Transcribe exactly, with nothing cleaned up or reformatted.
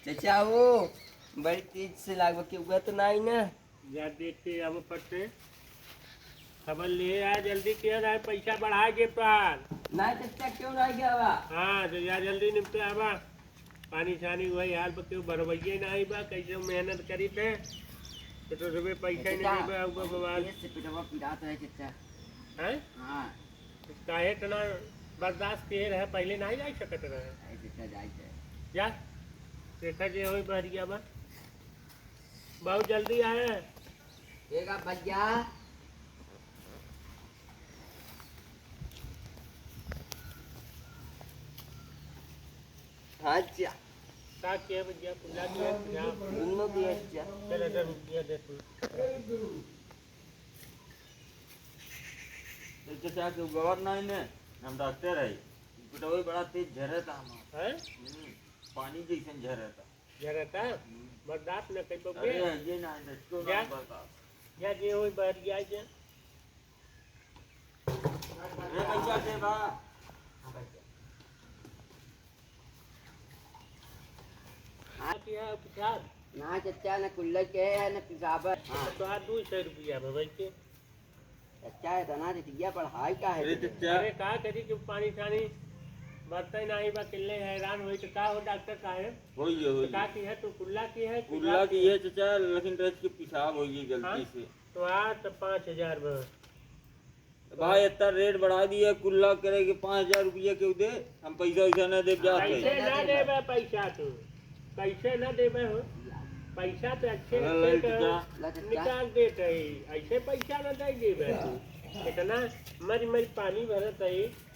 चचा हो, बड़ी तेज से लागो, केहू तो नाहीं ना? जा देख के आवा फट से। खबर ले आ जल्दी, के रहे पैसा बढ़ा दे तोहार। नाहीं चचा, केहू नाहीं गवा। हाँ, तो जा जल्दी निपटे आवा। पानी छानी वही हाल पर केहू भरवइये नाहीं बा, कैसे मेहनत करी थे। तो, तो सुबह पैसा ही नाहीं देबे, आऊ बा बवाल। तेज से पेटवा पिरात है चचा। हैं? हाँ। काहे इतना बर्दाश्त किहे रहे, पहले नाहीं जाई सकत रहे। ऐसे चल जाई थे। जा, देखा जे होई बहरिया बा। बहुत जल्दी आए। ठीक है भैया। हाँ, अच्छा। का किया भैया, कुल्ला किया, क्या? दोनों किया, अच्छा। चल, हजार रुपया दे तू। तो चाचा के गवर नाहीं ने, हम डॉक्टर है। पिटवे बड़ा तेज झरत है हमार। हैं? हम्म, पानी जैसन झरत है। झरत है? हम्म। बर्दाश्त न कर पाओगे? अरे, ये ना, इसको क्या? ना बर्दाश्त। या जे होई बाहर गया जे। अरे, पैसा दे बा। हाँ, भैया। हाँ, किया है उपचार? ना चचा, ना कुल्ला के है, ना पिसाबर। हाँ। तो आज दो सौ रुपया में भाई के। चचा, इतना रुपया बढ़ाई का है अरे तुझे? चचा। अरे, का करी कि पानी छानी बरते नाहीं बा, किल्ले हैरान होई, तो का हो डॉक्टर साहेब? होई है, होई तो का है। की है, तू कुल्ला की है, कुल्ला की है चचा, लेकिन रच के पिसाब होई है गलती हाँ? से। तो आज तो पाँच हजार में। भाई, इतना रेट बढ़ा दिया, कुल्ला करे के पाँच हजार रुपया केहू दे, हम पैसा वैसा ना देब, जात है। कैसे ना देबे पैसा तू? कैसे ना देबे हो? पैसा तो अच्छे अरे अच्छे लड़का। का निकाल देत है, ऐसे पैसा ना दे देबे तू। इतना मर मर पानी भरत है,